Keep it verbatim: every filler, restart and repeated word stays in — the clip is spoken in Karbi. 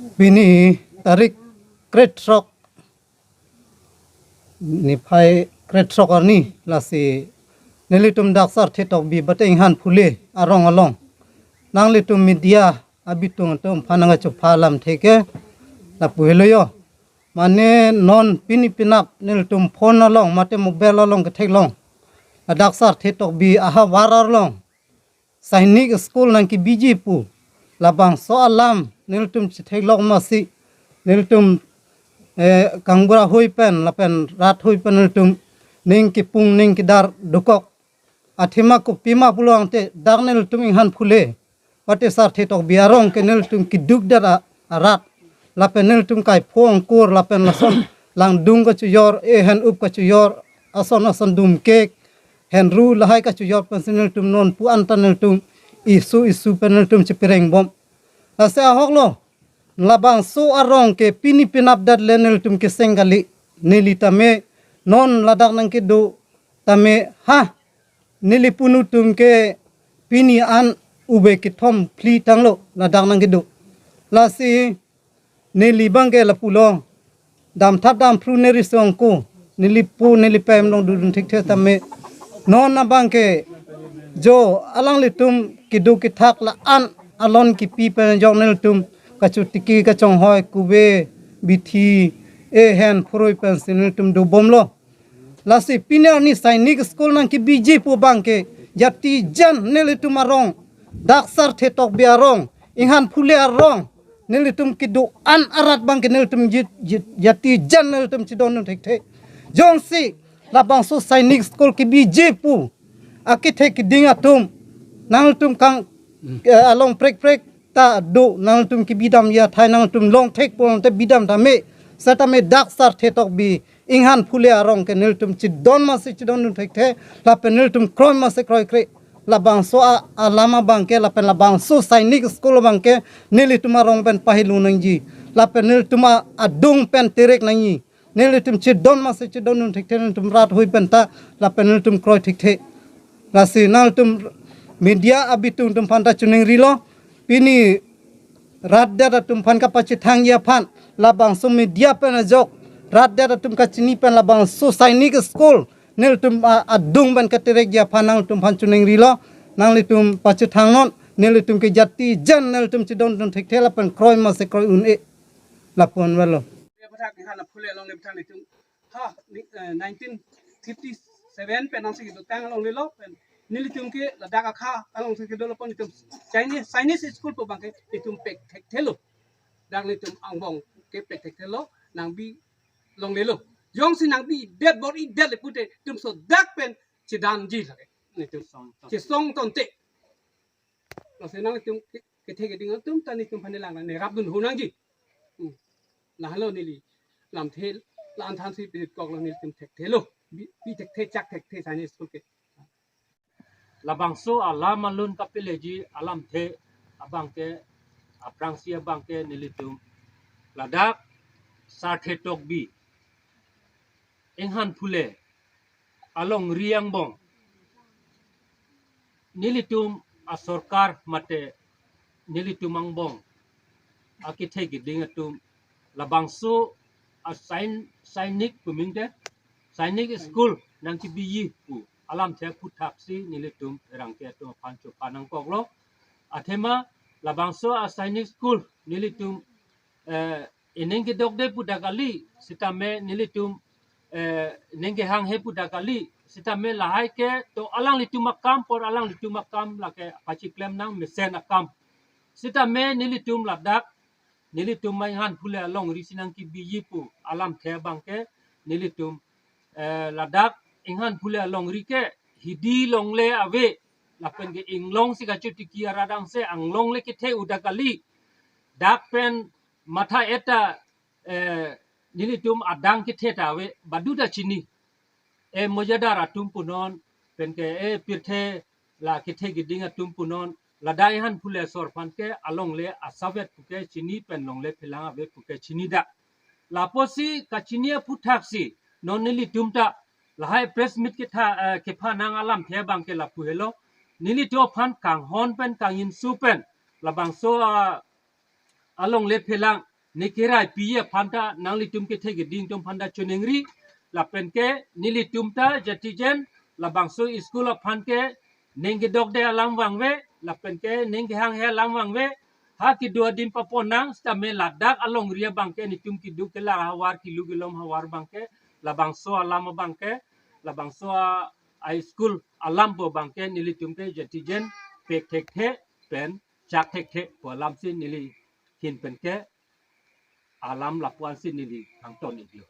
Pini tarik krethrok, niphai krethrok arni, lasi nelitum dak Sarthe Tokbi bate Inghan Phule arong along nanglitum media abitung atum aphan nangkachupha alamthe ke lapu helo jo. Mane non pini penap nelitum phone along mate mobile along ketheklong, ladak Sarthe Tokbi ahavar arlong Sainik School nangkebiji pu labangso alam nelitum chetheklong masi nelitum, eh, kangbura hui pen lapen rat hui pen nelitum ning kepung ning kedar dokok. Athema kopima pulote dak nelitum Inghan Phule bate Sarthe Tokbi arong ke nelitum keduk dar a-, arat, lapen nelitum kaipho angkur lapen lason langdung kachojor, eh, hen up kachojor, ason ason dumkek, hen ru lahai kachojor pensi nelitum non pu anta nelitum isu isu pen nelitum cheperengbom. Lasi ahoklo, labangso arong ke pini penap det le nelitum keseng kali. Neli tame non ladak nangkedo tame, ha, neli punu atum ke pini an ube kethom phli tanglo ladak nangkedo. Lasi neli abangke lapulo, damthap damphru neri songko, neli pu neli pem along dodun thekthe tame non abangke jo alanglitum kedo kethak la-an alon kipi pen jong nelitum kachotiki kachonghoi kove bithi, eh, hen phurui pensi nelitum dobomlo. Lasi pini arni Sainik School nangkebiji pu abangke jati jan nelitum arong, dak Sarthe Tokbi arong, Inghan Phule arong, nelitum kedo-an arat abangke nelitum jit, jit, jati jan nelitum chedondun thekthe. Jongsi labangso Sainik School kebiji pu akethe keding atum nangtum kang, eh, along prekprek ta do, nangtum kebidam ya thai, nangtum longthek pulote bidam tame, setame dak Sarthe Tokbi Inghan Phule arong ke nelitum chedon masi chedondun thekthe, lapen nelitum kroi masi kroikre. Labangso a, alam abangke lapen labangso Sainik School abangke nelitum arong pen pahilung nangji, lapen nelitum a, adung pen terek nangji. Nelitum chedon masi chedondun thekthe, nelitum rat hui pen ta lapen nelitum kroi thekthe. Lasi nangtum media abitung atum aphanta choningrilo, pini rat det atum aphan kapachethangji aphan, labangso media pen ajok rat det atum kachini pen labangso Sainik School nelitum a, adung pen katerekji aphan nangtum aphan choningrilo. Nanglitum pachethangnon, nelitum ke jati jan nelitum chedondun thekthe lapen kroi masi kroi un-e, lapu-an velo. Aputhak Inghan Phule along le aputhak nelitum, ha, ni, eh, nineteen fifty-seven pen nangsi kedotang along lelo pen nelitum ke ladak akha alongsi kedo lapen nelitum Chinese, Chinese School pu abangke nelitum pek thekthelo. Dak nelitum angbong ke pek thekthelo, nangbi longlelo. Jongsi nangbidet bor-idet le pute nelitum sodak pen chedanji lake. Nelitum chesong tonte. Lasi nangtum ke, kethe keding atum ta nelitum aphan neli lang ne rapdun hu nangji. Hmm. Lahelo neli lamthe la-an thansi piritkoklo, nelitum thekthelo. Bi, bi thekthe chak thekthe Sainik School ke. Labangso alam alun kapeleji alamthe abangke, aphrangsi abangke nelitum ladak Sarthe Tokbi, Inghan Phule alongri angbong nelitum asorkar mate nelitum angbong akethe keding atum labangso a Sain-, Sainik pu minte, Sainik School nangkebiji pu alamthe aphuthaksi nelitum pherangke atum aphan chupha nangkoklo. Athema labangso a Sainik School nelitum, eh, ining kedokde pu dak kali, sitame nelitum, eh, ining kehanghe pu dak kali, sitame lahai ke to alanglitum akam, por alanglitum akam, lake pachiklem nang mesen akam. Sitame nelitum ladak, nelitum Inghan Phule alongri si nangkebiji pu alamthe abangke nelitum, eh, ladak Inghan Phule alongri ke hidi longle ave, lapen ke inglong si kachotiki arat angse anglong le kethe u dak kali. Dak pen matha eta, eh, nelitum adang kethe ta ave, badu ta chini. E mojadar atum punon, pen ke e pirthe la kethe keding atum punon, ladak Inghan Phule asor aphan ke alongle asavet puke chini pen longle phelang ave puke chini dak. Lapusi kachini aphuthaksi non nelitum ta lahai press meet ketha, eh, kepha nang alamthe abangke lapu helo. Nelitum aphan kanghon pen kanginsu pen labangso, ah, alongle phelang ne kerai pi aphan ta nanglitum kethe keding atum aphan ta choningri, lapen ke nelitum ta Jatijen labangso school aphan ke ning kedokde alam vangve, lapen ke ning kehanghe alam vangve, ha kedo adim paponang, sitame ladak alongri abang ke netum keduk kelak ahavar, kelu kelom ahavar abang ke, labangso alam abang ke, labangso a, a school alam pu abang ke nelitum ke Jatijen pek thekthe pen chak thekthe pu alam si neli ahin pen ke alam lapu-an si neli hangton iklo.